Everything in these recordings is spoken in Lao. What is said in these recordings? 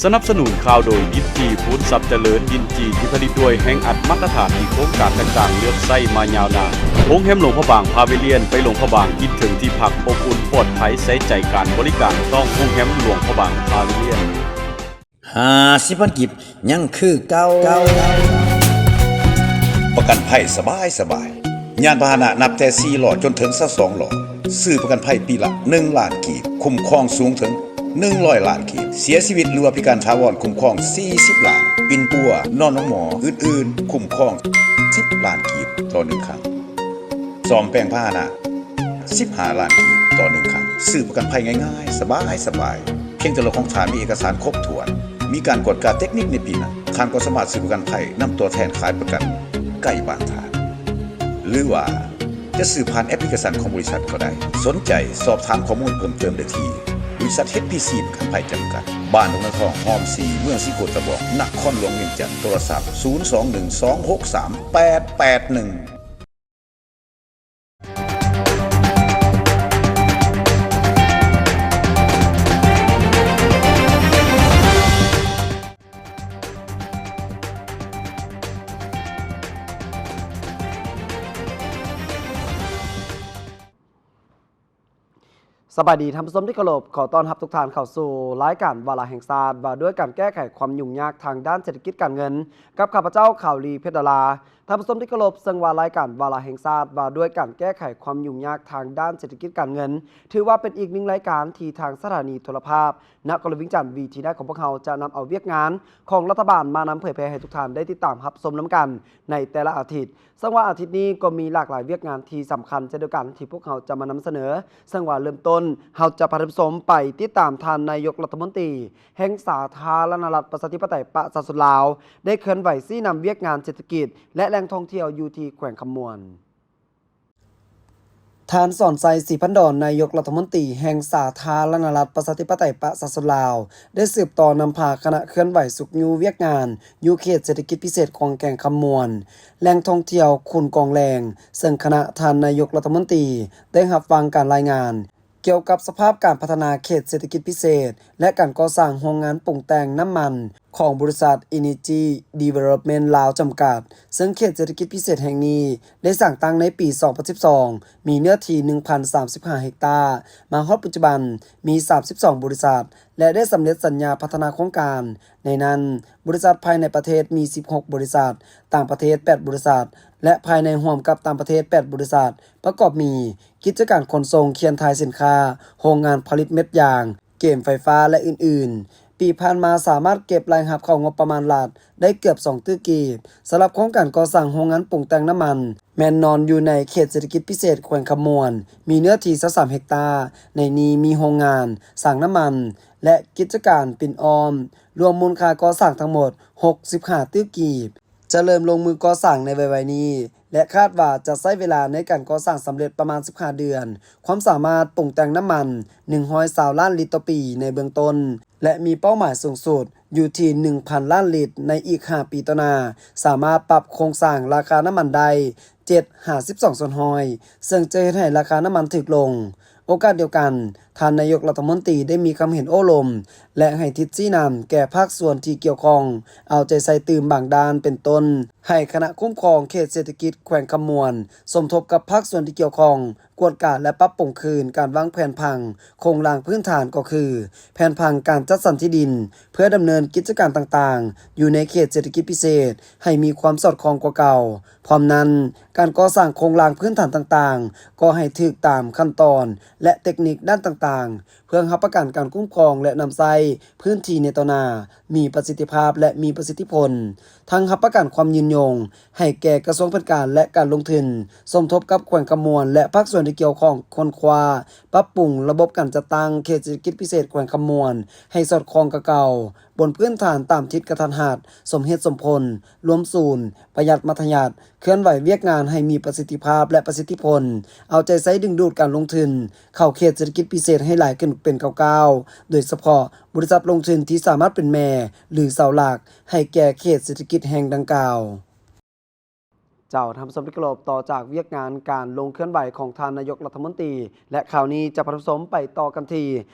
ສະໜັບສະໜູນຂ່າວໂດຍ ດິນຈີ ພູນຊັບຈະເລີນ. ດິນຈີທີ່ຜະລິດດ້ວຍແຮງອັດມາດຕະຖານທີ່ໂຄງການຕ່າງໆເລືອກໃຊ້ມາຍາວນານ. ໂຮງແຮມຫຼວງພະບາງພາວິລຽນ ໄປຫຼວງພະບາງ ຄິດເຖິງທີ່ພັກອົບອຸ່ນປອດໄພ ໃສ່ໃຈການບໍລິການຕ້ອງໂຮງແຮມຫຼວງພະບາງພາວິລຽນ. ຫ້າສິບພັນກີບ ຍັງຄືເກົ່າ. ປະກັນໄພສະບາຍສະບາຍ. ຍານພາຫະນະນັບແຕ່ສີ່ລໍ້ຈົນເຖິງຊາວສອງລໍ້. ຊື້ປະກັນໄພປີລະໜຶ່ງລ້ານກີບ, ຄຸ້ມຄອງສູງເຖິງໜຶ່ງຮ້ອຍລ້ານກີບ. ເສຍຊີວິດ ຫຼືວ່າພິການຖາວອນ ຄຸ້ມຄອງສີ່ສິບລ້ານ. ປິ່ນປົວ, ນອນໂຮງໝໍ, ອື່ນໆ ຄຸ້ມຄອງສິບລ້ານກີບຕໍ່ໜຶ່ງຄັ້ງ. ສ້ອມແປງພາຫະນະ ສິບຫ້າລ້ານກີບຕໍ່ໜຶ່ງຄັ້ງ. ຊື້ປະກັນໄພງ່າຍໆ ສະບາຍໆ. ພຽງແຕ່ລົດຂອງທ່ານມີເອກະສານຄົບຖ້ວນ, ມີການກວດກາເຕັກນິກໃນປີນັ້ນ, ທ່ານກໍສາມາດຊື້ປະກັນໄພນຳຕົວແທນຂາຍປະກັນໃກ້ບ້ານທ່ານ ຫຼືວ່າຈະຊື້ຜ່ານແອັບພລິເຄຊັນຂອງບໍລິສັດກໍໄດ້. ສົນໃຈສອບຖາມຂໍ້ມູນເພີ່ມເຕີມໄດ້ທີ່ ບໍລິສັດ ເອັດ ພີ ຊີ ປະກັນໄພ ຈຳກັດ, ບ້ານດົງນາທອງ ຮ່ອມສີ່ ເມືອງສີໂຄດຕະບອງ ນະຄອນຫຼວງວຽງຈັນ. ໂທລະສັບ ສູນສອງໜຶ່ງສອງຫົກສາມແປດແປດໜຶ່ງ. ສະບາຍດີທ່ານຜູ້ຊົມທີ່ເຄົາລົບ, ຂໍຕ້ອນຮັບທຸກທ່ານເຂົ້າສູ່ລາຍການວາລະແຫ່ງຊາດ ວ່າດ້ວຍການແກ້ໄຂຄວາມຫຍຸ້ງຍາກທາງດ້ານເສດຖະກິດການເງິນ ກັບຂ້າພະເຈົ້າ ຂາວລີ ເພັດດາລາ. ທ່ານຜູ້ຊົມທີ່ເຄົາລົບ, ເຊິ່ງວ່າລາຍການວາລະແຫ່ງຊາດ ວ່າດ້ວຍການແກ້ໄຂຄວາມຫຍຸ້ງຍາກທາງດ້ານເສດຖະກິດການເງິນ ຖືວ່າເປັນອີກໜຶ່ງລາຍການທີ່ທາງສະຖານີໂທລະພາບນະຄອນຫຼວງວຽງຈັນ ວີທີ ຂອງພວກເຮົາຈະນຳເອົາວຽກງານຂອງລັດຖະບານມານຳເຜີຍແຜ່ໃຫ້ທຸກທ່ານໄດ້ຕິດຕາມຮັບຊົມນຳກັນໃນແຕ່ລະອາທິດ. ເຊິ່ງວ່າອາທິດນີ້ກໍມີຫຼາກຫຼາຍວຽກງານທີ່ສຳຄັນເຊັ່ນດຽວກັນທີ່ພວກເຮົາຈະມານຳສະເໜີ. ເຊິ່ງວ່າເລີ່ມຕົ້ນ ເຮົາຈະພາທ່ານຜູ້ຊົມໄປຕິດຕາມທ່ານນາຍົກລັດຖະມົນຕີແຫ່ງສາທາລະນະລັດ ປະຊາທິປະໄຕ ປະຊາຊົນລາວ ໄດ້ເຄື່ອນໄຫວຊີ້ນຳວຽກງານເສດຖະກິດ ແລະ ແຫຼ່ງທ່ອງທ່ຽວຢູ່ທີ່ແຂວງຄຳມ່ວນ. ທ່ານ ສອນໄຊ ສີພັນດອນ ນາຍົກລັດຖະມົນຕີແຫ່ງສາທາລະນະລັດ ປະຊາທິປະໄຕ ປະຊາຊົນລາວ ໄດ້ສືບຕໍ່ນຳພາຄະນະເຄື່ອນໄຫວຊຸກຍູ້ວຽກງານຢູ່ເຂດເສດຖະກິດພິເສດຂອງແຂວງຄຳມ່ວນ ແຫຼ່ງທ່ອງທ່ຽວຂຸນກອງແລງ, ເຊິ່ງຄະນະທ່ານນາຍົກລັດຖະມົນຕີໄດ້ຮັບຟັງການລາຍງານ ກ່ຽວກັບສະພາບການພັດທະນາເຂດເສດຖະກິດພິເສດ ແລະ ການກໍ່ສ້າງໂຮງງານປຸງແຕ່ງນ້ຳມັນຂອງບໍລິສັດ Energy Development ລາວ ຈຳກັດ, ເຊິ່ງເຂດເສດຖະກິດພິເສດແຫ່ງນີ້ໄດ້ສ້າງຕັ້ງໃນປີສອງພັນສິບສອງ ມີເນື້ອທີ່ໜຶ່ງພັນສາມສິບຫ້າເຮັກຕາ, ມາຮອດປັດຈຸບັນມີສາມສິບສອງບໍລິສັດ ແລະ ໄດ້ສຳເລັດສັນຍາພັດທະນາໂຄງການ. ໃນນັ້ນ, ບໍລິສັດພາຍໃນປະເທດມີສິບຫົກບໍລິສັດ, ຕ່າງປະເທດແປດບໍລິສັດ ແລະ ພາຍໃນຮ່ວມກັບຕ່າງປະເທດແປດບໍລິສັດ, ປະກອບມີ ກິດຈະການຂົນສົ່ງເຄຍນຖ່າຍສິນຄ້າ, ໂຮງງານຜະລິດເມັດຢາງ, ເກມໄຟຟ້າ ແລະ ອື່ນໆ. ປີຜ່ານມາສາມາດເກັບລາຍຮັບເຂົ້າງົບປະມານລັດໄດ້ເກືອບສອງຕື້ກີບ. ສຳລັບໂຄງການກໍ່ສ້າງໂຮງງານປຸງແຕ່ງນ້ຳມັນ ແມ່ນນອນຢູ່ໃນເຂດເສດຖະກິດພິເສດແຂວງຄຳມ່ວນ, ມີເນື້ອທີ່ຊາວສາມເຮັກຕາ, ໃນນີ້ມີໂຮງງານສ້າງນ້ຳມັນ ແລະ ກິດຈະການປິ່ນອ້ອມ, ລວມມູນຄ່າກໍ່ສ້າງທັງໝົດຫົກສິບຫ້າຕື້ກີບ. ຈະເລີ່ມລົງມືກໍ່ສ້າງໃນໄວໆນີ້ ແລະ ຄາດວ່າຈະໃຊ້ເວລາໃນການກໍ່ສ້າງສຳເລັດປະມານສິບຫ້າເດືອນ. ຄວາມສາມາດປຸງແຕ່ງນ້ຳມັນໜຶ່ງຮ້ອຍຊາວລ້ານລິດຕໍ່ປີໃນເບື້ອງຕົ້ນ ແລະ ມີເປົ້າໝາຍສູງສຸດຢູ່ທີ່ໜຶ່ງພັນລ້ານລິດໃນອີກຫ້າປີຕໍ່ໜ້າ, ສາມາດປັບໂຄງສ້າງລາຄານ້ຳມັນໄດ້ເຈັດຫາສິບສອງສ່ວນຮ້ອຍ ເຊິ່ງຈະເຮັດໃຫ້ລາຄານ້ຳມັນຖືກລົງ. ໂອກາດດຽວກັນ, ທ່ານນາຍົກລັດຖະມົນຕີໄດ້ມີຄຳເຫັນໂອ້ລົມ ແລະ ໃຫ້ທິດຊີ້ນຳແກ່ພາກສ່ວນທີ່ກ່ຽວຂ້ອງ ເອົາໃຈໃສ່ຕື່ມບາງດ້ານ ເປັນຕົ້ນ ໃຫ້ຄະນະຄຸ້ມຄອງເຂດເສດຖະກິດແຂວງຄຳມ່ວນ ສົມທົບກັບພາກສ່ວນທີ່ກ່ຽວຂ້ອງ ກວດກາ ແລະ ປັບປຸງຄືນການວາງແຜນຜັງໂຄງລ່າງພື້ນຖານ ກໍຄື ແຜນຜັງການຈັດສັນທີ່ດິນ ເພື່ອດຳເນີນກິດຈະການຕ່າງໆ ຢູ່ໃນເຂດເສດຖະກິດພິເສດ ໃຫ້ມີຄວາມສອດຄ່ອງກວ່າເກົ່າ. ພ້ອມນັ້ນ, ການກໍ່ສ້າງໂຄງລ່າງພື້ນຖານຕ່າງໆ ກໍໃຫ້ຖືກຕາມຂັ້ນຕອນ ແລະ ເຕັກນິກດ້ານຕ່າງໆ ເພື່ອຮັບປະກັນການຄຸ້ມຄອງ ແລະ ນຳໃຊ້ພື້ນທີ່ໃນຕໍ່ໜ້າ ມີປະສິດທິພາບ ແລະ ມີປະສິດທິຜົນ. ທັງຮັບປະກັນຄວາມຍືນຍົງໃຫ້ແກ່ກະຊວງແຜນການ ແລະ ການລົງທຶນ, ສົມທົບກັບແຂວງຄຳມ່ວນ ແລະ ພາກສ່ວນທີ່ກ່ຽວຂ້ອງ ຄົ້ນຄວ້າ, ປັບປຸງລະບົບການຈັດຕັ້ງເຂດເສດຖະກິດພິເສດແຂວງຄຳມ່ວນໃຫ້ສອດຄ່ອງກວ່າເກົ່າ, ບົນພື້ນຖານຕາມທິດກະທັດຮັດ, ສົມເຫດສົມຜົນ, ລວມສູນ, ປະຢັດມັດທະຍັດ, ເຄື່ອນໄຫວວຽກງານໃຫ້ມີປະສິດທິພາບ ແລະ ປະສິດທິຜົນ, ເອົາໃຈໃສ່ດຶງດູດການລົງທຶນເຂົ້າເຂດເສດຖະກິດພິເສດໃຫ້ຫຼາຍຂຶ້ນເປັນກ້າວໆ, ໂດຍສະເພາະ ບໍລິສັດລົງທຶນທີ່ສາມາດເປັນແມ່ ຫຼື ເສົາຫຼັກໃຫ້ແກ່ເຂດເສດຖະກິດແຫ່ງດັ່ງກ່າວ. ເຈົ້າ ທ່ານຜູ້ຊົມທີ່ເຄົາລົບ, ຕໍ່ຈາກວຽກງານການລົງເຄື່ອນໄຫວຂອງທ່ານນາຍົກລັດຖະມົນຕີ ແລະ ຂ່າວນີ້ຈະພາທ່ານຜູ້ຊົມໄປຕໍ່ກັນທີ່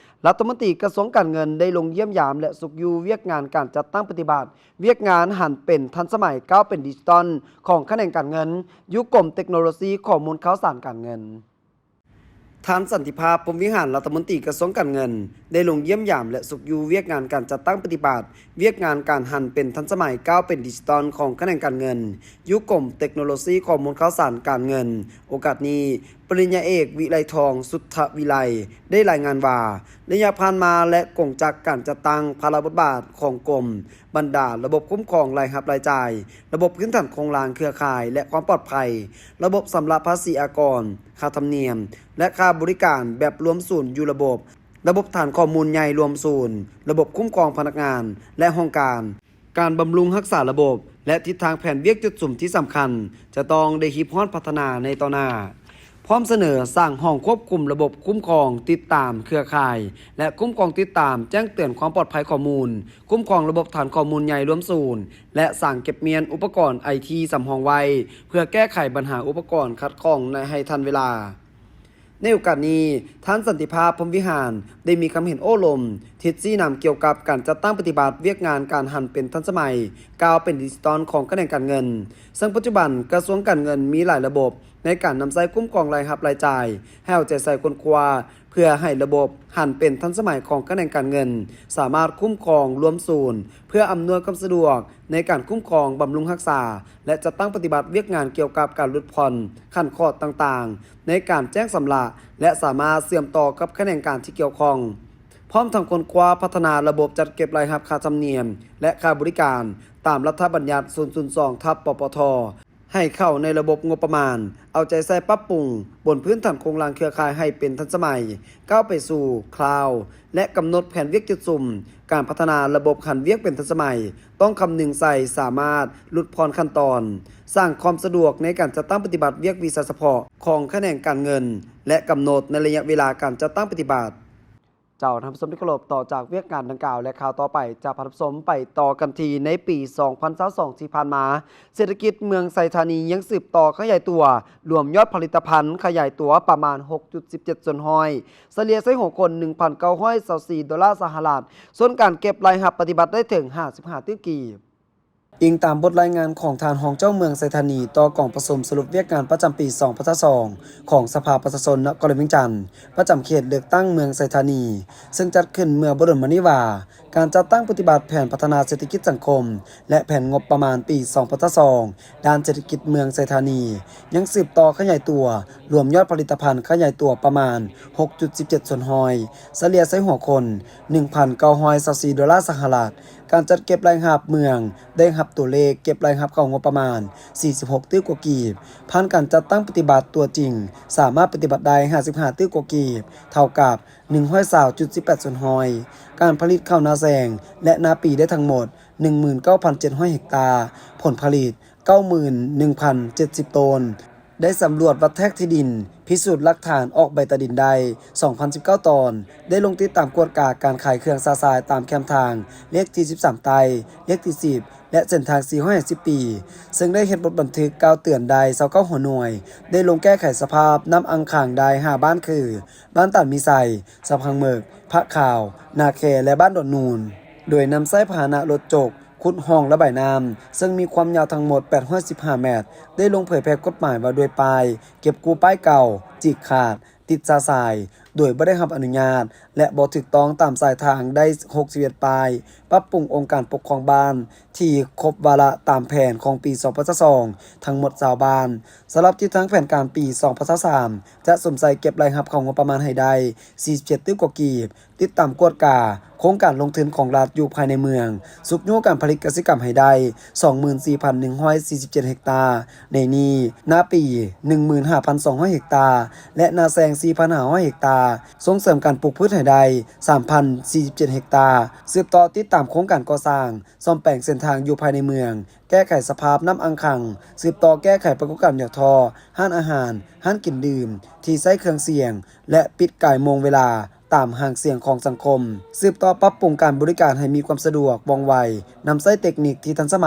ລັດຖະມົນຕີກະຊວງການເງິນໄດ້ລົງຢ້ຽມຢາມ ແລະ ຊຸກຍູ້ວຽກງານການຈັດຕັ້ງປະຕິບັດວຽກງານຫັນເປັນທັນສະໄໝ ກ້າວເປັນດິຈິຕອນຂອງຂະແໜງການເງິນ ຢູ່ກົມເຕັກໂນໂລຊີຂໍ້ມູນຂ່າວສານການເງິນ. ທ່ານ ສັນຕິພາບ ພົມວິຫານ ລັດຖະມົນຕີກະຊວງການເງິນ ໄດ້ລົງຢ້ຽມຢາມ ແລະ ຊຸກຍູ້ວຽກງານການຈັດຕັ້ງປະຕິບັດວຽກງານການຫັນເປັນທັນສະໄໝ ກ້າວເປັນດິຈິຕອນຂອງຂະແໜງການເງິນ ຢູ່ກົມເຕັກໂນໂລຊີຂໍ້ມູນຂ່າວສານການເງິນ. ໂອກາດນີ້ ປະລິນຍາເອກ ວິໄລທອງ ສຸດທະວິໄລ ໄດ້ລາຍງານວ່າ ໄລຍະຜ່ານມາ ແລະ ກົງຈັກການຈັດຕັ້ງພາລະບົດບາດຂອງກົມ, ບັນດາລະບົບຄຸ້ມຄອງລາຍຮັບລາຍຈ່າຍ, ລະບົບພື້ນຖານໂຄງລ່າງເຄືອຂ່າຍ ແລະ ຄວາມປອດໄພ, ລະບົບຊຳລະພາສີອາກອນ, ຄ່າທຳນຽມ ແລະ ຄ່າບໍລິການແບບລວມສູນຢູ່ລະບົບ, ລະບົບຖານຂໍ້ມູນໃຫຍ່ລວມສູນ, ລະບົບຄຸ້ມຄອງພະນັກງານ ແລະ ຫ້ອງການ, ການບຳລຸງຮັກສາລະບົບ ແລະ ທິດທາງແຜນວຽກຈຸດສຸມທີ່ສຳຄັນຈະຕ້ອງໄດ້ຮີບຮ້ອນພັດທະນາໃນຕໍ່ໜ້າ. ພ້ອມສະເໜີສ້າງຫ້ອງຄວບຄຸມລະບົບຄຸ້ມຄອງຕິດຕາມເຄືອຂ່າຍ ແລະ ຄຸ້ມຄອງຕິດຕາມແຈ້ງເຕືອນຄວາມປອດໄພຂໍ້ມູນ, ຄຸ້ມຄອງລະບົບຖານຂໍ້ມູນໃຫຍ່ລວມສູນ ແລະ ສ້າງເກັບມ້ຽນອຸປະກອນໄອທີສຳຮອງໄວ້ ເພື່ອແກ້ໄຂບັນຫາອຸປະກອນຂັດຂ້ອງໃນ ໃຫ້ທັນເວລາ. ໃນໂອກາດນີ້ ທ່ານ ສັນຕິພາບ ພົມວິຫານ ໄດ້ມີຄຳເຫັນໂອ້ລົມ, ທິດຊີ້ນຳກ່ຽວກັບການຈັດຕັ້ງປະຕິບັດວຽກງານການຫັນເປັນທັນສະໄໝ ກ້າວເປັນດິຈິຕອນຂອງຂະແໜງການເງິນ, ເຊິ່ງປັດຈຸບັນກະຊວງການເງິນມີຫຼາຍລະບົບໃນການນຳໃຊ້ຄຸ້ມຄອງລາຍຮັບລາຍຈ່າຍ, ໃຫ້ເອົາໃຈໃສ່ຄົ້ນຄວ້າ ເພື່ອໃຫ້ລະບົບຫັນເປັນທັນສະໄໝຂອງຂະແໜງການເງິນ ສາມາດຄຸ້ມຄອງລວມສູນ ເພື່ອອຳນວຍຄວາມສະດວກໃນການຄຸ້ມຄອງ, ບຳລຸງຮັກສາ ແລະ ຈັດຕັ້ງປະຕິບັດວຽກງານກ່ຽວກັບການຫຼຸດຜ່ອນຂັ້ນຂອດຕ່າງໆ ໃນການແຈ້ງຊຳລະ ແລະ ສາມາດເຊື່ອມຕໍ່ກັບຂະແໜງການທີ່ກ່ຽວຂ້ອງ, ພ້ອມທັງຄົ້ນຄວ້າພັດທະນາລະບົບຈັດເກັບລາຍຮັບຄ່າທຳນຽມ ແລະ ຄ່າບໍລິການ ຕາມລັດຖະບັນຍັດ ສູນສູນສອງ ທັບ ປປທ ໃຫ້ເຂົ້າໃນລະບົບງົບປະມານ, ເອົາໃຈໃສ່ປັບປຸງບົນພື້ນຖານໂຄງລ່າງເຄືອຂ່າຍໃຫ້ເປັນທັນສະໄໝ, ກ້າວໄປສູ່ cloud ແລະ ກຳນົດແຜນວຽກຈຸດສຸມການພັດທະນາລະບົບຂັ້ນວຽກເປັນທັນສະໄໝ, ຕ້ອງຄຳນຶງໃສ່ສາມາດຫຼຸດຜ່ອນຂັ້ນຕອນ, ສ້າງຄວາມສະດວກໃນການຈັດຕັ້ງປະຕິບັດວຽກວິຊາສະເພາະຂອງຂະແໜງການເງິນ ແລະ ກຳນົດໃນໄລຍະເວລາການຈັດຕັ້ງປະຕິບັດ. ເຈົ້າ ທ່ານຜູ້ຊົມທີ່ເຄົາລົບ, ຕໍ່ຈາກວຽກງານດັ່ງກ່າວ ແລະ ຂ່າວຕໍ່ໄປຈະພາທ່ານຜູ້ຊົມໄປຕໍ່ກັນທີ່ ໃນປີສອງພັນຊາວສອງທີ່ຜ່ານມາ ເສດຖະກິດເມືອງໄຊທານີຍັງສືບຕໍ່ຂະຫຍາຍຕົວ, ລວມຍອດຜະລິດຕະພັນຂະຫຍາຍຕົວປະມານຫົກຈຸດສິບເຈັດສ່ວນຮ້ອຍ, ສະເລ່ຍໃສ່ຫົວຄົນໜຶ່ງພັນເກົ້າຮ້ອຍຊາວສີ່ໂດລາສະຫະລັດ, ສ່ວນການເກັບລາຍຮັບປະຕິບັດໄດ້ເຖິງຫ້າສິບຫ້າຕື້ກີບ. ອີງຕາມບົດລາຍງານຂອງທ່ານຮອງເຈົ້າເມືອງໄຊທານີຕໍ່ກອງປະຊຸມສະຫຼຸບວຽກງານປະຈຳປີສອງພັນຊາວສອງ ຂອງສະພາປະຊາຊົນນະຄອນຫຼວງວຽງຈັນ ປະຈຳເຂດເລືອກຕັ້ງເມືອງໄຊທານີ ເຊິ່ງຈັດຂຶ້ນເມື່ອບໍ່ດົນມານີ້ວ່າ ການຈັດຕັ້ງປະຕິບັດແຜນພັດທະນາເສດຖະກິດສັງຄົມ ແລະ ແຜນງົບປະມານປີສອງພັນຊາວສອງ ດ້ານເສດຖະກິດເມືອງໄຊທານີ ຍັງສືບຕໍ່ຂະຫຍາຍຕົວ, ລວມຍອດຜະລິດຕະພັນຂະຫຍາຍຕົວປະມານຫົກຈຸດສິບເຈັດສ່ວນຮ້ອຍ, ສະເລ່ຍໃສ່ຫົວຄົນໜຶ່ງພັນເກົ້າຮ້ອຍຊາວສີ່ໂດລາສະຫະລັດ. ການຈັດເກັບລາຍຮັບເມືອງໄດ້ຮັບຕົວເລກເກັບລາຍຮັບເຂົ້າງົບປະມານສີ່ສິບຫົກຕື້ກວ່າກີບ, ຜ່ານການຈັດຕັ້ງປະຕິບັດຕົວຈິງ ສາມາດປະຕິບັດໄດ້ຫ້າສິບຫ້າຕື້ກວ່າກີບ, ເທົ່າກັບ ໜຶ່ງຮ້ອຍຊາວຈຸດສິບແປດສ່ວນຮ້ອຍ, ການຜະລິດເຂົ້ານາແຊງ ແລະ ນາປີໄດ້ທັງໝົດ ໜຶ່ງໝື່ນເກົ້າພັນເຈັດຮ້ອຍເຮັກຕາ, ຜົນຜະລິດ ເກົ້າໝື່ນໜຶ່ງພັນເຈັດສິບໂຕນ, ໄດ້ສຳຫຼວດວັດແທກທີ່ດິນ, ພິສູດຫຼັກຖານອອກໃບຕາດິນໄດ້ ສອງພັນສິບເກົ້າຕອນ, ໄດ້ລົງຕິດຕາມກວດກາການຂາຍເຄື່ອງຊະຊາຍຕາມແຄມທາງ ເລກທີສິບສາມໃຕ້, ເລກທີສິບ ແລະ ເສັ້ນທາງສີ່ຮ້ອຍຫ້າສິບປີ, ເຊິ່ງໄດ້ເຮັດບົດບັນທຶກກ່າວເຕືອນໄດ້ຊາວເກົ້າຫົວໜ່ວຍ, ໄດ້ລົງແກ້ໄຂສະພາບນ້ຳອັ່ງຂັງໄດ້ຫ້າບ້ານຄື ບ້ານຕານມີໄຊ, ສະພັງເໝິກ, ພະຂາວ, ນາແຄ ແລະ ບ້ານດອນນູນ, ໂດຍນຳໃຊ້ພາຫະນະລົດຈົກ ຂຸດຮ່ອງລະບາຍນ້ຳ ເຊິ່ງມີຄວາມຍາວທັງໝົດແປດຮ້ອຍສິບຫ້າແມັດ, ໄດ້ລົງເຜີຍແຜ່ກົດໝາຍວ່າດ້ວຍປ້າຍ, ເກັບກູ້ປ້າຍເກົ່າ, ຈີກຂາດ, ຕິດຊະຊາຍ ໂດຍບໍ່ໄດ້ຮັບອະນຸຍາດ ແລະ ບໍ່ຖືກຕ້ອງຕາມສາຍທາງໄດ້ຫົກສິບເອັດປ້າຍ, ປັບປຸງອົງການປົກຄອງບ້ານທີ່ຄົບວາລະຕາມແຜນຂອງປີສອງພັນຊາວສອງ ທັງໝົດຊາວບ້ານ. ສຳລັບທິດທາງແຜນການປີສອງພັນຊາວສາມ ຈະສຸມໃສ່ເກັບລາຍຮັບເຂົ້າງົບປະມານໃຫ້ໄດ້ສີ່ສິບເຈັດຕື້ກວ່າກີບ, ຕິດຕາມກວດກາໂຄງການລົງທຶນຂອງລັດຢູ່ພາຍໃນເມືອງ, ຊຸກຍູ້ການຜະລິດກະສິກຳໃຫ້ໄດ້ສອງໝື່ນສີ່ພັນໜຶ່ງຮ້ອຍສີ່ສິບເຈັດເຮັກຕາ, ໃນນີ້ນາປີໜຶ່ງໝື່ນຫ້າພັນສອງຮ້ອຍເຮັກຕາ ແລະ ນາແຊງສີ່ພັນຫ້າຮ້ອຍເຮັກຕາ, ສົ່ງເສີມການປູກພືດໃຫ້ໄດ້ສາມພັນສີ່ສິບເຈັດເຮັກຕາ, ສືບຕໍ່ຕິດຕາມໂຄງການກໍ່ສ້າງ, ສ້ອມແປງເສັ້ນທາງຢູ່ພາຍໃນເມືອງ, ແກ້ໄຂສະພາບນ້ຳອັ່ງຂັງ, ສືບຕໍ່ແກ້ໄຂປະກົບການຫຍໍ້ທໍ້, ຮ້ານອາຫານ, ຮ້ານກິນດື່ມທີ່ໃຊ້ເຄື່ອງສຽງ ແລະ ປິດກາຍໂມງເວລາ ຕາມຫາງສຽງຂອງສັງຄົມ, ສືບຕໍ່ປັບປຸງການບໍລິການໃຫ້ມີຄວາມສະດວກ, ວ່ອງໄວ, ນຳໃຊ້ເຕັກນິກທີ່ທັນສະໄໝ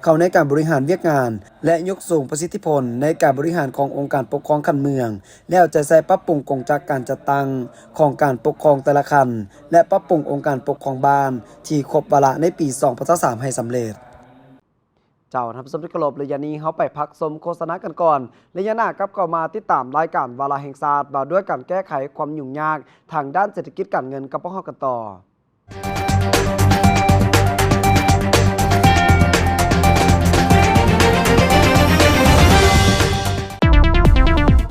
ເຂົ້າໃນການບໍລິຫານວຽກງານ ແລະ ຍົກສູງປະສິດທິຜົນໃນການບໍລິຫານຂອງອົງການປົກຄອງຂັ້ນເມືອງ ແລະ ເອົາໃຈໃສ່ປັບປຸງກົງຈັກການຈັດຕັ້ງຂອງການປົກຄອງແຕ່ລະຂັ້ນ ແລະ ປັບປຸງອົງການປົກຄອງບ້ານທີ່ຄົບວາລະໃນປີສອງພັນຊາວສາມໃຫ້ສຳເລັດ. ເຈົ້າ ທ່ານຜູ້ຊົມທີ່ເຄົາລົບ, ໄລຍະນີ້ເຮົາໄປພັກຊົມໂຄສະນາກັນກ່ອນ. ໄລຍະໜ້າກັບເຂົ້າມາຕິດຕາມລາຍການວາລະແຫ່ງຊາດ ວ່າດ້ວຍການແກ້ໄຂຄວາມຫຍຸ້ງຍາກທາງດ້ານເສດຖະກິດການເງິນກັບພວກເຮົາກັນຕໍ່.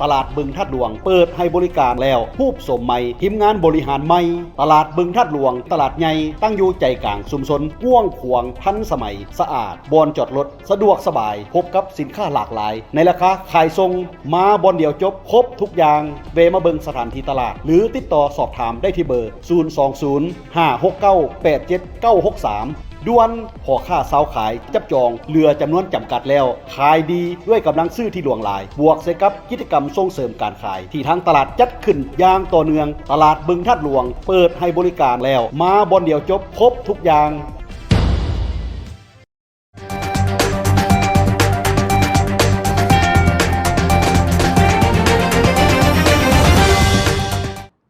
ຕະຫຼາດບຶງທາດຫຼວງເປີດໃຫ້ບໍລິການແລ້ວ, ຮູບໂສມໃໝ່, ທີມງານບໍລິຫານໃໝ່. ຕະຫຼາດບຶງທາດຫຼວງ, ຕະຫຼາດໃຫຍ່, ຕັ້ງຢູ່ໃຈກາງຊຸມຊົນ, ກວ້າງຂວາງ, ທັນສະໄໝ, ສະອາດ, ບ່ອນຈອດລົດ ສະດວກສະບາຍ, ພົບກັບສິນຄ້າຫຼາກຫຼາຍໃນລາຄາຂາຍສົ່ງ. ມາບ່ອນດຽວຈົບ, ຄົບທຸກຢ່າງ. ແວ່ມາເບິ່ງສະຖານທີ່ຕະຫຼາດ ຫຼື ຕິດຕໍ່ສອບຖາມໄດ້ທີ່ເບີ ສູນສອງສູນ ຫ້າຫົກເກົ້າ ແປດເຈັດເກົ້າຫົກສາມ. ດ່ວນ, ພໍ່ຄ້າຊາວຂາຍຈັບຈອງເຫຼືອຈຳນວນຈຳກັດແລ້ວ. ຂາຍດີດ້ວຍກຳລັງຊື້ທີ່ຫຼວງຫຼາຍ, ບວກໃສ່ກັບກິດຈະກຳສົ່ງເສີມການຂາຍທີ່ທາງຕະຫຼາດຈັດຂຶ້ນຢ່າງຕໍ່ເນື່ອງ. ຕະຫຼາດບຶງທາດຫຼວງເປີດໃຫ້ບໍລິການແລ້ວ. ມາບ່ອນດຽວຈົບ, ຄົບທຸກຢ່າງ.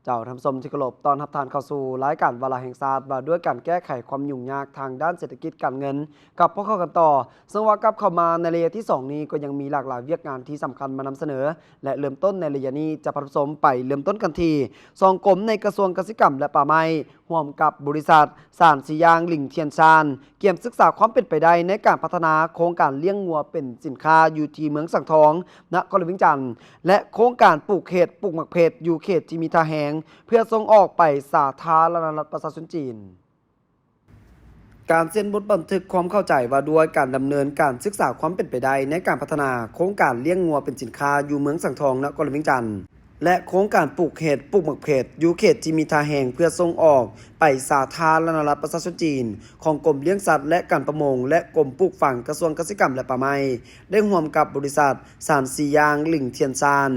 ເຈົ້າ ທ່ານຜູ້ຊົມທີ່ເຄົາລົບ, ຕ້ອນຮັບທ່ານເຂົ້າສູ່ລາຍການວາລະແຫ່ງຊາດ ວ່າດ້ວຍການແກ້ໄຂຄວາມຫຍຸ້ງຍາກທາງດ້ານເສດຖະກິດການເງິນກັບພວກເຮົາກັນຕໍ່. ເຊິ່ງວ່າກັບເຂົ້າມາໃນໄລຍະທີສອງນີ້ ກໍຍັງມີຫຼາກຫຼາຍວຽກງານທີ່ສຳຄັນມານຳສະເໜີ ແລະ ເລີ່ມຕົ້ນໃນໄລຍະນີ້ຈະພາທ່ານຜູ້ຊົມໄປເລີ່ມຕົ້ນກັນທີ່ສອງກົມໃນກະຊວງກະສິກຳ ແລະ ປ່າໄມ້ ຮ່ວມກັບບໍລິສັດ ສານຊີຢາງ ຫຼິງທຽນຊານ ກຽມສຶກສາຄວາມເປັນໄປໄດ້ໃນການພັດທະນາໂຄງການລ້ຽງງົວເປັນສິນຄ້າຢູ່ທີ່ເມືອງສັງທອງ ນະຄອນຫຼວງວຽງຈັນ ແລະ ໂຄງການປູກເຫັດ, ປູກໝາກເຜັດ ຢູ່ເຂດທີ່ມີທ່າແຮງ ເພື່ອສົ່ງອອກໄປສາທາລະນະລັດປະຊາຊົນຈີນ. ການເຊັນບົດບັນທຶກຄວາມເຂົ້າໃຈວ່າດ້ວຍການດຳເນີນການສຶກສາຄວາມເປັນໄປໄດ້ໃນການພັດທະນາໂຄງການລ້ຽງງົວເປັນສິນຄ້າຢູ່ເມືອງສັງທອງ ນະຄອນຫຼວງວຽງຈັນ ແລະ ໂຄງການປູກເຫັດ, ປູກໝາກເຜັດ ຢູ່ເຂດທີ່ມີທ່າແຮງ ເພື່ອສົ່ງອອກໄປສາທາລະນະລັດປະຊາຊົນຈີນ ຂອງກົມລ້ຽງສັດ ແລະ ການປະມົງ ແລະ ກົມປູກຝັງ ກະຊວງກະສິກຳ ແລະ ປ່າໄມ້ ໄດ້ຮ່ວມກັບບໍລິສັດ ສານຊີຢາງ ຫຼິງທຽນຊານ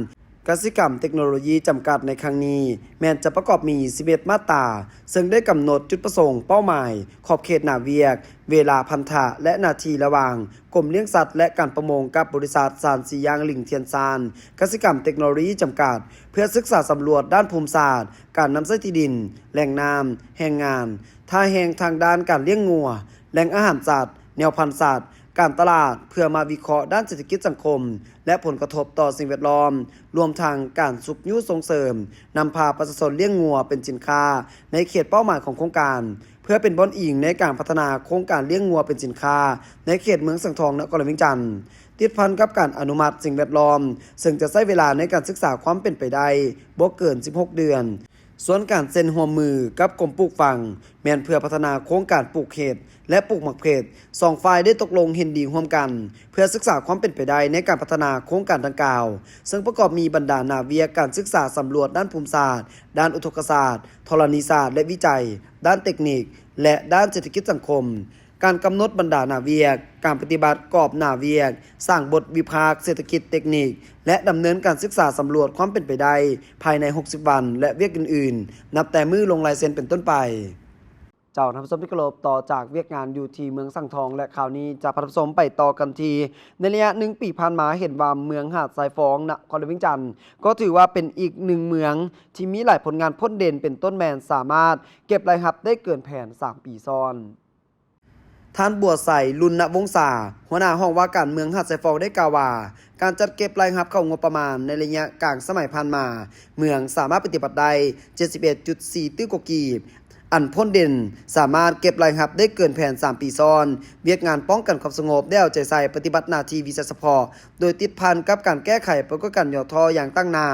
ກະສິກຳເຕັກໂນໂລຢີຈຳກັດໃນຄັ້ງນີ້ ແມ່ນຈະປະກອບມີສິບເອັດມາດຕາ, ເຊິ່ງໄດ້ກຳນົດຈຸດປະສົງ, ເປົ້າໝາຍ, ຂອບເຂດໜ້າວຽກ, ເວລາພັນທະ ແລະ ໜ້າທີ່ລະຫວ່າງກົມລ້ຽງສັດ ແລະ ການປະມົງ ກັບບໍລິສັດ ສານຊີຢາງ ຫຼິງທຽນຊານ ກະສິກຳເຕັກໂນໂລຢີຈຳກັດ ເພື່ອສຶກສາສຳຫຼວດດ້ານພູມສາດ, ການນຳໃຊ້ທີ່ດິນ, ແຫຼ່ງນ້ຳ, ແຮງງານ, ທ່າແຮງທາງດ້ານການລ້ຽງງົວ, ແຫຼ່ງອາຫານສັດ, ແນວພັນສັດ, ການຕະຫຼາດ ເພື່ອມາວິເຄາະດ້ານເສດຖະກິດສັງຄົມ ແລະ ຜົນກະທົບຕໍ່ສິ່ງແວດລ້ອມ, ລວມທັງການຊຸກຍູ້ສົ່ງເສີມນຳພາປະຊາຊົນລ້ຽງງົວເປັນສິນຄ້າໃນເຂດເປົ້າໝາຍຂອງໂຄງການ, ເພື່ອເປັນບ່ອນອີງໃນການພັດທະນາໂຄງການລ້ຽງງົວເປັນສິນຄ້າໃນເຂດເມືອງສັງທອງ ນະຄອນຫຼວງວຽງຈັນ, ຕິດພັນກັບການອະນຸມັດສິ່ງແວດລ້ອມ, ເຊິ່ງຈະໃຊ້ເວລາໃນການສຶກສາຄວາມເປັນໄປໄດ້ບໍ່ເກີນສິບຫົກເດືອນ. ສ່ວນການເຊັນຮ່ວມມືກັບກົມປູກຝັງ ແມ່ນເພື່ອພັດທະນາໂຄງການປູກເຫັດ ແລະ ປູກໝາກເຜັດ. ສອງຝ່າຍໄດ້ຕົກລົງເຫັນດີຮ່ວມກັນ ເພື່ອສຶກສາຄວາມເປັນໄປໄດ້ໃນການພັດທະນາໂຄງການດັ່ງກ່າວ, ເຊິ່ງປະກອບມີບັນດາໜ້າວຽກການສຶກສາສຳຫຼວດດ້ານພູມສາດ, ດ້ານອຸທົກກະສາດ, ທໍລະນີສາດ ແລະ ວິໄຈ, ດ້ານເຕັກນິກ ແລະ ດ້ານເສດຖະກິດສັງຄົມ, ການກຳນົດບັນດາໜ້າວຽກ, ການປະຕິບັດກອບໜ້າວຽກ, ສ້າງບົດວິພາກເສດຖະກິດເຕັກນິກ ແລະ ດຳເນີນການສຶກສາສຳຫຼວດຄວາມເປັນໄປໄດ້ພາຍໃນຫົກສິບວັນ ແລະ ວຽກອື່ນໆ ນັບແຕ່ມື້ລົງລາຍເຊັນເປັນຕົ້ນໄປ. ເຈົ້າ ທ່ານຜູ້ຊົມທີ່ເຄົາລົບ, ຕໍ່ຈາກວຽກງານຢູ່ທີ່ເມືອງສັງທອງ ແລະ ຄາວນີ້ຈະພາທ່ານຜູ້ຊົມໄປຕໍ່ກັນທີ່ ໃນໄລຍະໜຶ່ງປີຜ່ານມາ ເຫັນວ່າເມືອງຫາດຊາຍຟອງ ນະຄອນຫຼວງວຽງຈັນ ກໍຖືວ່າເປັນອີກໜຶ່ງເມືອງທີ່ມີຫຼາຍຜົນງານພົ້ນເດັ່ນ ເປັນຕົ້ນແມ່ນສາມາດເກັບລາຍຮັບໄດ້ເກີນແຜນສາມປີຊ້ອນ. ທ່ານ ບົວໄຊ ລຸນນະວົງສາ ຫົວໜ້າຫ້ອງວ່າການເມືອງຫາດຊາຍຟອງ ໄດ້ກ່າວວ່າ ການຈັດເກັບລາຍຮັບເຂົ້າງົບປະມານໃນໄລຍະກາງສະໄໝຜ່ານມາ ເມືອງສາມາດປະຕິບັດໄດ້ເຈັດສິບເອັດຈຸດສີ່ຕື້ກວ່າກີບ ອັນພົ້ນເດັ່ນສາມາດເກັບລາຍຮັບໄດ້ເກີນແຜນສາມປີຊ້ອນ. ວຽກງານປ້ອງກັນຄວາມສະຫງົບໄດ້ເອົາໃຈໃສ່ປະຕິບັດໜ້າທີ່ວິຊາສະເພາະ ໂດຍຕິດພັນກັບການແກ້ໄຂປາກົດການຫຍໍ້ທໍ້ຢ່າງຕັ້ງໜ້າ.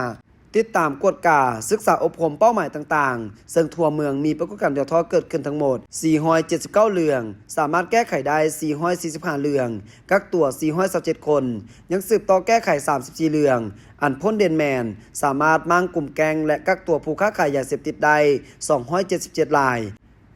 ຕິດຕາມກວດກາ, ສຶກສາອົບຮົມເປົ້າໝາຍຕ່າງໆ, ເຊິ່ງທົ່ວເມືອງມີປາກົດການຫຍໍ້ທໍ້ເກີດຂຶ້ນທັງໝົດສີ່ຮ້ອຍເຈັດສິບເກົ້າເລື່ອງ, ສາມາດແກ້ໄຂໄດ້ສີ່ຮ້ອຍສີ່ສິບຫ້າເລື່ອງ, ກັກຕົວສີ່ຮ້ອຍຊາວເຈັດຄົນ, ຍັງສືບຕໍ່ແກ້ໄຂສາມສິບສີ່ເລື່ອງ, ອັນພົ້ນເດັ່ນແມ່ນສາມາດມ້າງກຸ່ມແກ້ງ ແລະ ກັກຕົວຜູ້ຄ້າຂາຍຢາເສບຕິດໄດ້ສອງຮ້ອຍເຈັດສິບເຈັດລາຍ.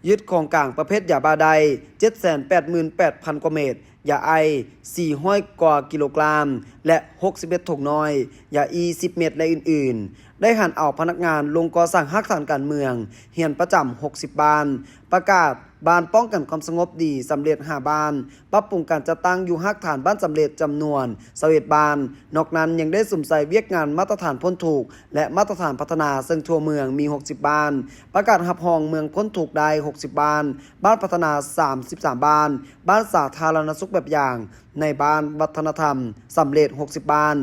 ຍຶດຂອງກາງປະເພດຢາບ້າໄດ້ເຈັດແສນແປດໝື່ນແປດພັນກວ່າເມັດ, ຢາໄອສ໌ສີ່ຮ້ອຍກວ່າກິໂລກຣາມ ແລະ ຫົກສິບເອັດຖົງນ້ອຍ, ຢາອີສິບເມັດ ແລະ ອື່ນໆ. ໄດ້ຫັນເອົາພະນັກງານລົງກໍ່ສ້າງຮາກຖານການເມືອງ ຮຽນປະຈຳຫົກສິບບ້ານ, ປະກາດບ້ານປ້ອງກັນຄວາມສະຫງົບດີສຳເລັດຫ້າບ້ານ, ປັບປຸງການຈັດຕັ້ງຢູ່ຮາກຖານບ້ານສຳເລັດຈຳນວນຊາວເອັດບ້ານ. ນອກນັ້ນຍັງໄດ້ສຸມໃສ່ວຽກງານມາດຕະຖານພົ້ນທຸກ ແລະ ມາດຕະຖານພັດທະນາ ເຊິ່ງທົ່ວເມືອງມີຫົກສິບບ້ານ, ປະກາດຮັບຮອງເມືອງພົ້ນທຸກໄດ້ຫົກສິບບ້ານ, ບ້ານພັດທະນາສາມສິບສາມບ້ານ, ບ້ານສາທາລະນະສຸກແບບຢ່າງໃນບ້ານວັດທະນະທຳສຳເລັດຫົກສິບບ້ານ.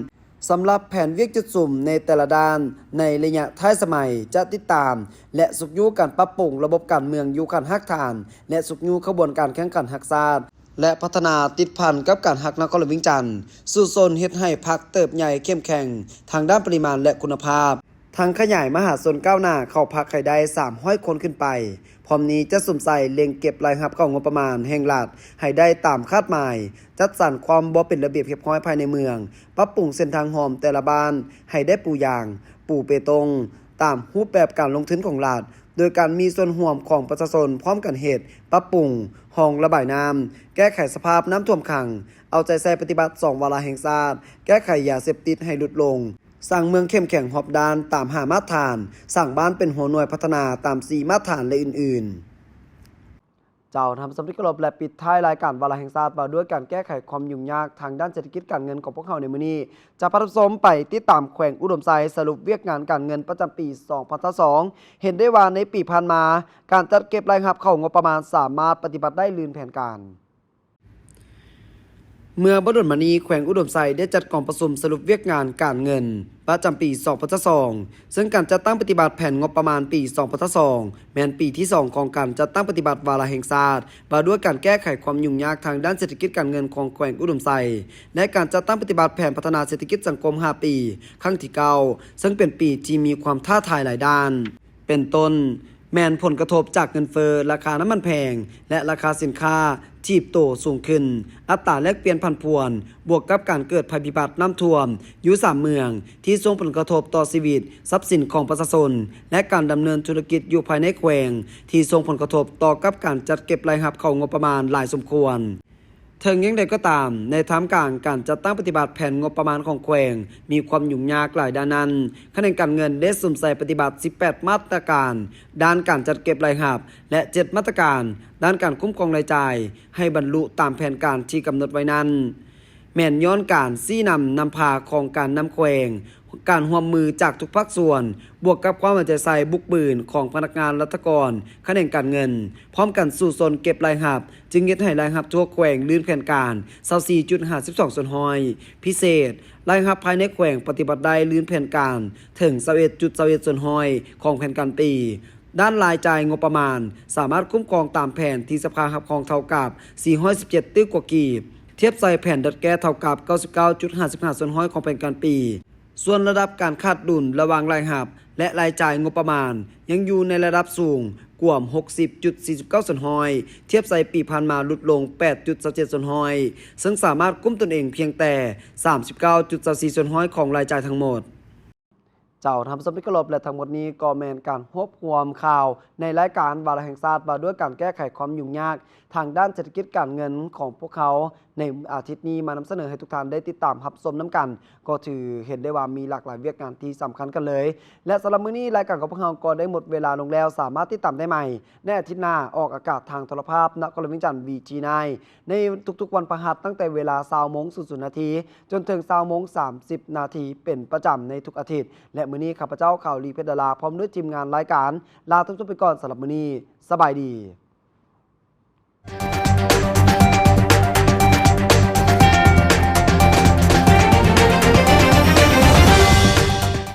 ສຳລັບແຜນວຽກຈຸດສຸມໃນແຕ່ລະດ້ານໃນໄລຍະທ້າຍສະໄໝ ຈະຕິດຕາມ ແລະ ຊຸກຍູ້ການປັບປຸງລະບົບການເມືອງຢູ່ຂັ້ນຮາກຖານ ແລະ ຊຸກຍູ້ຂະບວນການແຂ່ງຂັນຮັກຊາດ ແລະ ພັດທະນາຕິດພັນກັບການຮັກນະຄອນຫຼວງວຽງຈັນ, ສູ້ຊົນເຮັດໃຫ້ພັກເຕີບໃຫຍ່ເຂັ້ມແຂງທາງດ້ານປະລິມານ ແລະ ຄຸນນະພາບ, ທັງຂະຫຍາຍມະຫາຊົນກ້າວໜ້າເຂົ້າພັກໃຫ້ໄດ້ສາມຮ້ອຍຄົນຂຶ້ນໄປ. ພ້ອມນີ້ຈະສຸມໃສ່ເລັ່ງເກັບລາຍຮັບເຂົ້າງົບປະມານແຫ່ງລັດໃຫ້ໄດ້ຕາມຄາດໝາຍ, ຈັດສັນຄວາມບໍ່ເປັນລະບຽບຮຽບຮ້ອຍພາຍໃນເມືອງ, ປັບປຸງເສັ້ນທາງຮ່ອມແຕ່ລະບ້ານໃຫ້ໄດ້ປູຢາງ, ປູເປຕົງ ຕາມຮູບແບບການລົງທຶນຂອງລັດ, ໂດຍການມີສ່ວນຮ່ວມຂອງປະຊາຊົນພ້ອມກັນເຮັດ, ປັບປຸງຮ່ອງລະບາຍນ້ຳ, ແກ້ໄຂສະພາບນ້ຳຖ້ວມຂັງ, ເອົາໃຈໃສ່ປະຕິບັດສອງວາລະແຫ່ງຊາດ, ແກ້ໄຂຢາເສບຕິດໃຫ້ຫຼຸດລົງ, ສ້າງເມືອງເຂັ້ມແຂງຮອບດ້ານຕາມຫ້າມາດຖານ, ສ້າງບ້ານເປັນຫົວໜ່ວຍພັດທະນາຕາມສີ່ມາດຖານ ແລະ ອື່ນໆ. ເຈົ້າທ່ານຜູ້ຊົມທີ່ເຄົາລົບ ແລະ ປິດທ້າຍລາຍການວາລະແຫ່ງຊາດວ່າດ້ວຍການແກ້ໄຂຄວາມຫຍຸ້ງຍາກທາງດ້ານເສດຖະກິດການເງິນຂອງພວກເຮົາໃນມື້ນີ້ ຈະພາທ່ານຜູ້ຊົມໄປຕິດຕາມແຂວງອຸດົມໄຊສະຫຼຸບວຽກງານການເງິນປະຈຳປີສອງພັນຊາວສອງ ເຫັນໄດ້ວ່າໃນປີຜ່ານມາ ການຈັດເກັບລາຍຮັບເຂົ້າງົບປະມານສາມາດປະຕິບັດໄດ້ລື່ນແຜນການ. ເມື່ອບໍ່ດົນມານີ້ ແຂວງອຸດົມໄຊໄດ້ຈັດກອງປະຊຸມສະຫຼຸບວຽກງານການເງິນປະຈຳປີສອງພັນຊາວສອງ ເຊິ່ງການຈັດຕັ້ງປະຕິບັດແຜນງົບປະມານປີສອງພັນຊາວສອງ ແມ່ນປີທີສອງຂອງການຈັດຕັ້ງປະຕິບັດວາລະແຫ່ງຊາດ ວ່າດ້ວຍການແກ້ໄຂຄວາມຫຍຸ້ງຍາກທາງດ້ານເສດຖະກິດການເງິນຂອງແຂວງອຸດົມໄຊ ແລະ ການຈັດຕັ້ງປະຕິບັດແຜນພັດທະນາເສດຖະກິດສັງຄົມຫ້າປີ ຄັ້ງທີເກົ້າ ເຊິ່ງເປັນປີທີ່ມີຄວາມທ້າທາຍຫຼາຍດ້ານ. ເປັນຕົ້ນ ແມ່ນຜົນກະທົບຈາກເງິນເຟີ້, ລາຄານ້ຳມັນແພງ ແລະ ລາຄາສິນຄ້າຖີບໂຕສູງຂຶ້ນ, ອັດຕາແລກປ່ຽນຜັນຜວນ, ບວກກັບການເກີດໄພພິບັດນ້ຳຖ້ວມຢູ່ສາມເມືອງ ທີ່ສົ່ງຜົນກະທົບຕໍ່ຊີວິດ, ຊັບສິນຂອງປະຊາຊົນ ແລະ ການດຳເນີນທຸລະກິດຢູ່ພາຍໃນແຂວງ ທີ່ສົ່ງຜົນກະທົບຕໍ່ກັບການຈັດເກັບລາຍຮັບເຂົ້າງົບປະມານຫຼາຍສົມຄວນ. ເຖິງຢ່າງໃດກໍຕາມ, ໃນທ່າມກາງການຈັດຕັ້ງປະຕິບັດແຜນງົບປະມານຂອງແຂວງມີຄວາມຫຍຸ້ງຍາກຫຼາຍດ້ານນັ້ນ, ຂະແໜງການເງິນໄດ້ສຸມໃສ່ປະຕິບັດສິບແປດມາດຕະການດ້ານການຈັດເກັບລາຍຮັບ ແລະ ເຈັດມາດຕະການດ້ານການຄຸ້ມຄອງລາຍຈ່າຍ ໃຫ້ບັນລຸຕາມແຜນການທີ່ກຳນົດໄວ້ນັ້ນ, ແມ່ນຍ້ອນການຊີ້ນຳນຳພາຂອງການນຳແຂວງ, ການຮ່ວມມືຈາກທຸກພາກສ່ວນ, ບວກກັບຄວາມເອົາໃຈໃສ່ບຸກບືນຂອງພະນັກງານລັດຖະກອນຂະແໜງການເງິນ, ພ້ອມກັນສູ້ຊົນເກັບລາຍຮັບ, ຈຶ່ງເຮັດໃຫ້ລາຍຮັບທົ່ວແຂວງລື່ນແຜນການຊາວສີ່ຈຸດຫ້າສິບສອງສ່ວນຮ້ອຍ. ພິເສດ, ລາຍຮັບພາຍໃນແຂວງປະຕິບັດໄດ້ລື່ນແຜນການເຖິງຊາວເອັດຈຸດຊາວເອັດສ່ວນຮ້ອຍຂອງແຜນການປີ. ດ້ານລາຍຈ່າຍງົບປະມານສາມາດຄຸ້ມຄອງຕາມແຜນທີ່ສະພາຮັບຮອງເທົ່າກັບສີ່ຮ້ອຍສິບເຈັດຕື້ກວ່າກີບ, ທຽບໃສ່ແຜນດັດແກ້ເທົ່າກັບເກົ້າສິບເກົ້າຈຸດຫ້າສິບຫ້າສ່ວນຮ້ອຍຂອງແຜນການປີ. ສ່ວນລະດັບການຂາດດຸນລະຫວ່າງລາຍຮັບ ແລະ ລາຍຈ່າຍງົບປະມານຍັງຢູ່ໃນລະດັບສູງກວມຫົກສິບຈຸດສີ່ສິບເກົ້າສ່ວນຮ້ອຍ, ທຽບໃສ່ປີຜ່ານມາຫຼຸດລົງແປດຈຸດຊາວເຈັດສ່ວນຮ້ອຍ, ເຊິ່ງສາມາດກຸ້ມຕົນເອງພຽງແຕ່ສາມສິບເກົ້າຈຸດຊາວສີ່ສ່ວນຮ້ອຍຂອງລາຍຈ່າຍທັງໝົດ. ເຈົ້າທ່ານຜູ້ຊົມທີ່ເຄົາລົບ ແລະ ທັງໝົດນີ້ກໍແມ່ນການຮວບຮວມຂ່າວໃນລາຍການວາລະແຫ່ງຊາດ ວ່າດ້ວຍການແກ້ໄຂຄວາມຫຍຸ້ງຍາກທາງດ້ານເສດຖະກິດການເງິນຂອງພວກເຮົາ ໃນອາທິດນີ້ມານຳສະເໜີໃຫ້ທຸກທ່ານໄດ້ຕິດຕາມຮັບຊົມນຳກັນ, ກໍຖືເຫັນໄດ້ວ່າມີຫຼາກຫຼາຍວຽກງານທີ່ສຳຄັນກັນເລີຍ. ແລະ ສຳລັບມື້ນີ້ລາຍການຂອງພວກເຮົາກໍໄດ້ໝົດເວລາລົງແລ້ວ, ສາມາດຕິດຕາມໄດ້ໃໝ່ໃນອາທິດໜ້າ ອອກອາກາດທາງໂທລະພາບນະຄອນຫຼວງວຽງຈັນ ວີທີໄນ ໃນທຸກໆວັນພະຫັດ ຕັ້ງແຕ່ເວລາຊາວໂມງສູນນາທີ ຈົນເຖິງຊາວໂມງສາມສິບນາທີເປັນປະຈຳໃນທຸກອາທິດ. ແລະ ມື້ນີ້ຂ້າພະເຈົ້າ ຂາວລີ ເພັດດາລາ ພ້ອມດ້ວຍທີມງານລາຍການ ລາທ່ານຜູ້ຊົມໄປກ່ອນ. ສຳລັບມື້ນີ້ ສະບາຍດີ.